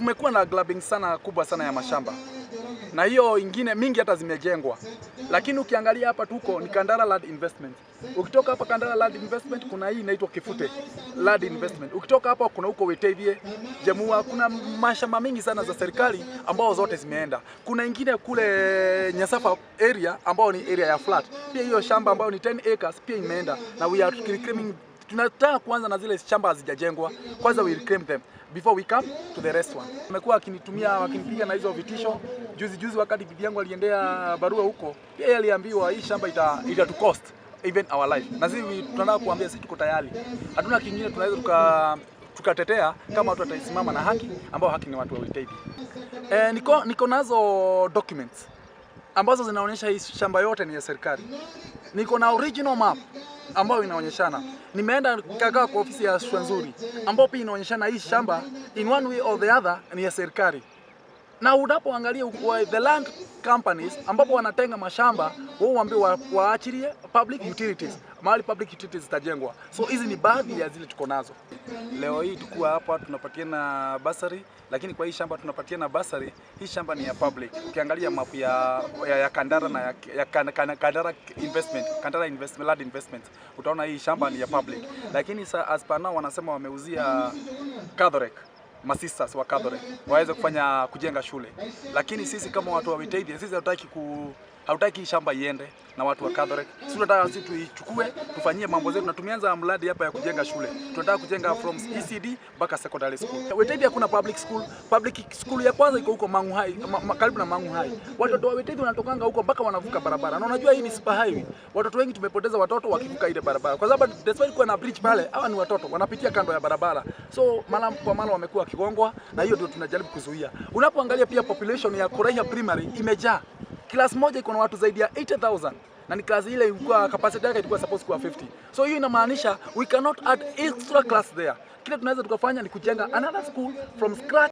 Kumekuwa na grabbing sana kubwa sana ya mashamba na hiyo ingine mingi hata zimejengwa, lakini ukiangalia hapa tuko ni Kandara Land Investment. Ukitoka hapa Kandara Land Investment kuna hii inaitwa Kifute Land Investment. Ukitoka hapa kuna huko Wetevie, Jemua, kuna mashamba mingi sana za serikali ambao zote zimeenda. Kuna ingine kule Nyasafa area ambao ni area ya flat, pia hiyo shamba ambayo ni 10 acres pia imeenda, na we are reclaiming. Tunataka kuanza na zile shamba hazijajengwa kwanza, we reclaim them before we come to the rest one. Wamekuwa wakinitumia wakinipiga na hizo vitisho. Juzi juzi wakati bibi yangu aliendea barua huko, pia yeye aliambiwa hii shamba ita tu cost even our life, na sisi tunataka kuambia sisi tuko tayari, hatuna kingine tunaweza tukatetea kama watu wataisimama na haki, ambao haki ni watu wa Witeithie. Niko nazo documents ambazo zinaonyesha hii shamba yote ni ya serikali. Niko na original map ambayo inaonyeshana. Nimeenda nikakaa kwa ofisi ya Shwanzuri ambayo pia inaonyeshana hii shamba in one way or the other ni ya serikali. Na unapoangalia the land companies ambapo wanatenga mashamba, wao waambiwe waachilie public utilities, mahali public utilities zitajengwa. So hizi ni baadhi ya zile tuko nazo. Leo hii tukuwa hapa tunapatiana bursary, lakini kwa hii shamba tunapatiana bursary, hii shamba ni ya public. Ukiangalia map ya Kandara na ya Kandara Investment, Kandara Investment, Land Investment, utaona hii shamba ni ya public. Lakini as per now wanasema wameuzia Catholic masisters wa Catholic waweze kufanya kujenga shule, lakini sisi kama watu wa Witeithie, sisi hatutaki shamba iende na watu wa Catholic. Sisi tunataka sisi tuichukue tufanyie mambo zetu, na tumeanza mradi hapa ya kujenga shule. Tunataka kujenga from ECD mpaka secondary school. Witeithie hakuna public school. Public school ya kwanza iko huko Mangu High, karibu na Mangu High. Watoto wa Witeithie wanatokanga huko mpaka wanavuka barabara, na unajua hii ni super highway. Watoto wengi tumepoteza watoto wakivuka ile barabara, kwa sababu despite kuwa na bridge pale, hawa ni watoto wanapitia kando ya barabara, so mara kwa mara wamekuwa wakigongwa, na hiyo ndio tunajaribu kuzuia. Unapoangalia pia population ya Kuraihia Primary imejaa, class moja iko na watu zaidi ya 80,000 na ni class ile ilikuwa capacity yake ilikuwa supposed kuwa 50. So hiyo inamaanisha we cannot add extra class there. Kile tunaweza tukafanya ni kujenga another school from scratch.